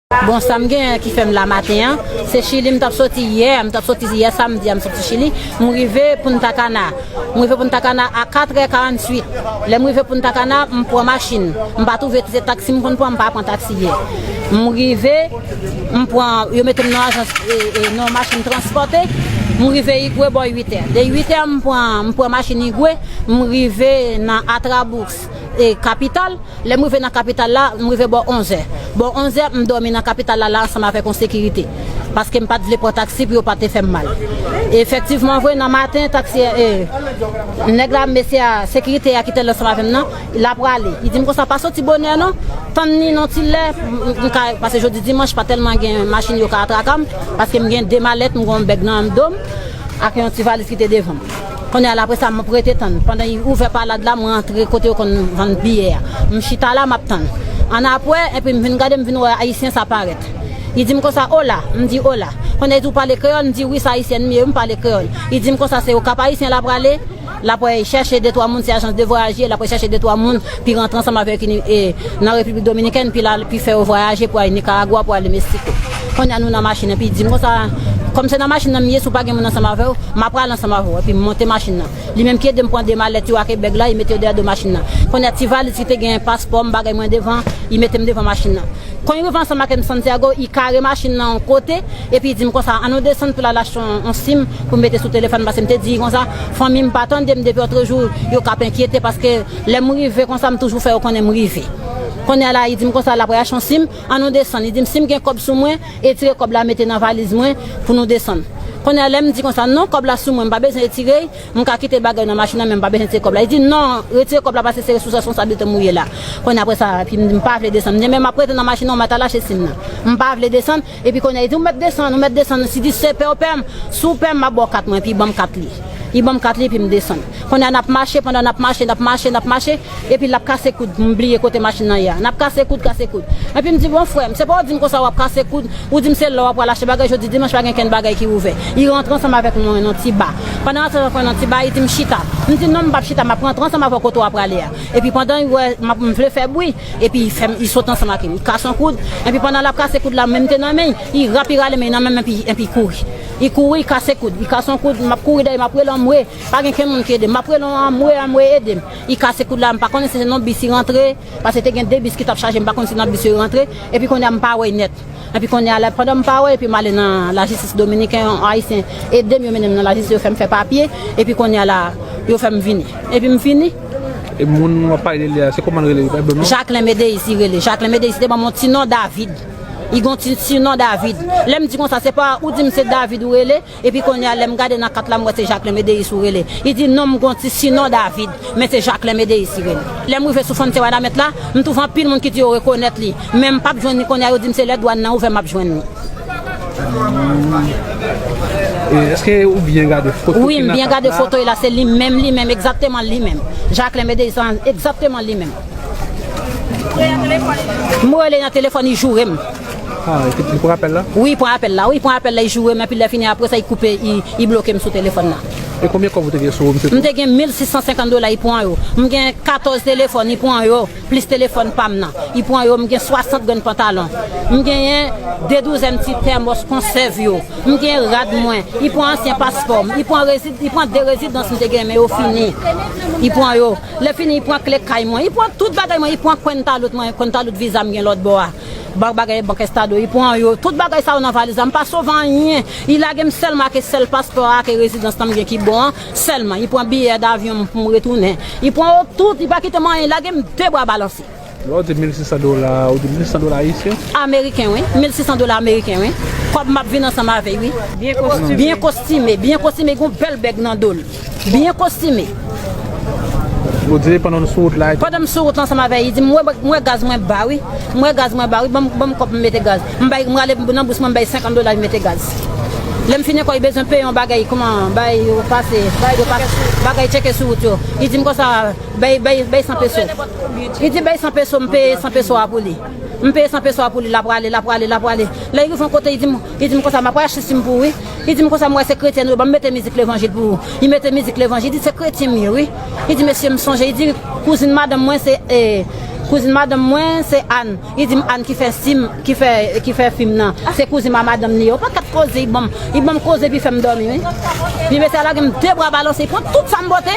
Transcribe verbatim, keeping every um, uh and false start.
Bon, sa m genyen ki fè m la maten an, se Chili m t ap soti yè, m t ap soti yè samdi a, m soti Chili, m rive Punta Cana. M rive Punta Cana a katrè karantuit. Lè m rive Punta Cana, m pran machin. M pa twouve se taksi m konn pran, m pa pran taksi yè. M rive, m pran, yo mete m nan ajans, e, e, nan machin transpòte. M rive Igwe bò uit è. De uit è, m pran, m pran machin Igwe, m rive nan Atrabous, e, kapital. Lè m rive nan kapital la, m rive bò onz è. Bò onz è, m dòmi nan kapital la, la ansanm avèk yon sekirite. Paske m pa t vle pran taksi pou yo pa te fè m mal. E efektivman vre, nan maten, taksi, e, nèg la, mesye a, sekirite a ki te la ansanm avè m nan, l ap prale. Li di m konsa, pa soti bonè non, tann ni nan ti lè, m, m ka, paske jodi dimanch, pa tèlman gen machin yo ka atraka m, paske m gen de malèt, m gen yon bèg nan do m, ak yon ti valiz ki te devan m. Kounye a la, apre sa, m ap rete tann. Pandan y ouvè palad la, mwen antre kote yo konn vann biyè a. M chita la, m ap tann. Annapre, epi m vin gade, m vin wè ayisyen sa parèt. Li di m konsa, "Ola." M di, "Ola." Kounye a, li di, "Ou pale kreyòl?" M di, "Wi, se ayisyèn m ye, wi, m pale kreyòl." Li di m konsa, "Se Okap Ayisyen l ap prale?" L ap wè chèche de twa moun, se ajans de vwayaj ye, l ap wè chèche de twa moun, pi rantre ansanm avèk li, e, nan Repiblik Dominikèn, pi la, pi fè yo vwayaje pou al Nikaragwa, pou al Meksiko. Kounye a nou nan machin, epi li di m konsa, kòm se nan machin nan m ye, si w pa gen moun ansanm avè w, m ap prale ansanm avè w, epi m monte machin nan. Li menm ki ede m pran de malèt yo ak bèg la, li mete yo dèyè do machin nan. Kounye a ti valiz ki te gen paspò m, bagay mwen devan, li mete m devan machin nan. Kon li rive ansanm ak m Santiago, li kare machin nan yon kote, epi li di m konsa, "Ann nou desann pou l al achte yon, yon sim pou mete sou telefòn," paske m te di li konsa, "Fanmi m pa tande m depi lòtrejou, yo k ap enkyete," paske lè m rive konsa, m toujou fè yo konnen m rive. Kounye a la, li di m konsa, l ap achte yon sim, "Ann nou desann." Li di m, "Si m gen kòb sou mwen, retire kòb la, mete nan valiz mwen pou nou desann." Kounye a, lè m di konsa, "Non, kòb la sou mwen, m pa bezwen retire l." M ka kite bagay nan machin nan, men m pa bezwen tire kòb la. Li di, "Non, retire kòb la, paske se sou responsablite m ou ye la." Kounye a, apre sa, epi m di, "M pa vle desann." M di, "Men m ap rete nan machin nan, w mèt al achte sim nan." M pa vle desann. Epi kounye a, li di, "Ou mèt desann, ou mèt desann. Si di se pè w pè m, si w pè m, m ap ba w kat mwen." Epi li ban m kat li. Li ban m kat li, epi m desann. Kounye a, n ap mache, pandan n ap mache, n ap mache, n ap mache, epi l ap kase koud, m bliye kote machin nan ye a. N ap kase koud, kase koud. Epi m di, "Bon, frè m, se pa w di m konsa w ap kase koud, ou di m se lè w ap pral achte bagay, jodi dimanch pa gen kenn bagay ki ouvè." Li rantre ansanm avèk mwen nan ti ba. Pandan l rantre avèk mwen nan ti ba, li di m chita. M di, "Non, m p ap chita, m ap rantre ansanm avè w kote w ap prale a." Epi pandan li wè m ap, m vle fè bri, epi li fè m, li sot ansanm ak li. Li kase yon koud, epi pandan l ap kase koud la, men m te nan men l, li rap, li rale men l nan men m, epi, epi li kouri. Li kouri, li kase koud, li kase yon koud, m ap kouri dèyè, m ap rele anmwe, pa gen kenn moun ki ede m. M ap rele anmwe, anmwe ede m. Li kase koud la, m pa konnen si se nan bis li rantre, paske te gen de bis ki t ap chaje, m pa konn si nan bis yo rantre, epi kounye a m pa wè nèt. Epi kounye a la, pandan m pa wè, epi m ale nan lajistis dominiken, yon ayisyen ede m, yo mennen m nan lajistis, yo fè m fè papye, epi kounye a la, yo fè m vini. Epi m vini. E moun w ap pale de li a, se kòman l rele? Li pa di non? Jacquelin Médéis li rele. Jacquelin Médéis, li te ban m yon ti non David. Li gen yon ti, ti non David. Lè m di konsa, se pa ou di m se David ou rele, epi kounye a, lè m gade nan kat la, m wè se Jacquelin Médéis ou rele. Li di, "Non, m gen yon ti sinon David, men se Jacquelin Médéis li rele." Lè m rive sou fwontyè Wanament la, m twouve anpil moun ki di yo rekonèt li. Men m p ap jwenn li kounye a, yo di m se lè dwàn nan ouvè m ap jwenn li. E, èske ou byen gade foto ki nan kat la? Wi, m byen gade foto la, se li menm, li menm, egzakteman li menm. Jacquelin Médéis, egzakteman li menm. M rele nan telefòn, li joure m. Ah, li pran apèl la? Wi, li pran apèl la. Wi, li pran apèl la, li joure m, epi lè fini apre sa, li koupe, li, li bloke m sou telefòn nan. E konbyen kòb ou te gen sou ou, misye? M te gen mil sis san senkant dola, li pran yo. M gen katòz telefòn, li pran yo, plis telefòn pa m nan. Li pran yo, m gen swasant grenn pantalon. M genyen de douzèn ti tèmòs konsèv yo. M gen rad mwen. Li pran ansyen paspò m. Li pran rezi-, li pran de rezidans m te gen, men yo fini. Li pran yo. Lè fini, li pran kle kay mwen. Li pran tout bagay mwen. Li pran kwenta lout mwen, kwenta lout viza m gen lòt bò a. Ba-, bagay bank Estado, li pran yo. Tout bagay sa yo nan valiz la. M pa sove anyen. Li lage m sèlman ak sèl paspò a, ak rezidans lan m gen ki bon an, sèlman. Li pran biyè davyon m pou m retounen. Li pran yo tout, li pa kite m anyen. Li lage m de bra balanse. Lè w di mil sis san dola, ou di mil sis san dola ayisyen? Ameriken, wi. Mil sis san dola ameriken, wi. Kòb m ap vin ansanm avè l, wi. Byen kostime. Byen kostime, byen kostime, gen yon bèl bèg nan do l. Byen kostime. Ou di pandan w sou wout la? Pandan m sou wout la ansanm avè l, li di m, "M wè, m wè gaz mwen ba, wi. M wè gaz mwen ba, wi. Ban m, ban m kòb m mete gaz." M bay, m rale nan bous mwen, m bay senkant dola, li mete gaz. Lè m fin ankò, li bezwen peye yon bagay, kòman, bay yo pase, bay yo pase, bagay tcheke sou wout yo. Li di m konsa, "Bay, bay, bay san peso." Li di, "Bay san peso," m peye san peso a pou li. M peye san peso a pou li, l ap prale, l ap prale, l ap prale. Lè li rive yon kote, li di m, li di m konsa, "M ap achte sim pou ou, wi." Li di m konsa, "M wè se kretyen nou ye, ban m mete mizik levanjil pou ou." Li mete mizik levanjil, li di, "Se kretyen m ye, wi." Li di, "Mesye, m sonje," li di, "kouzin madanm mwen se, e, Kouzin madanm mwen se Ann. Li di m Ann ki fè sim, ki fè, ki fè fim nan. Se kouzin ma madanm li ye. Ou pa kat koze, li ban m, li ban m koze pi fè m dòmi, wi. Pi mesye a lage m de bra balanse, li pran tout sa m pote.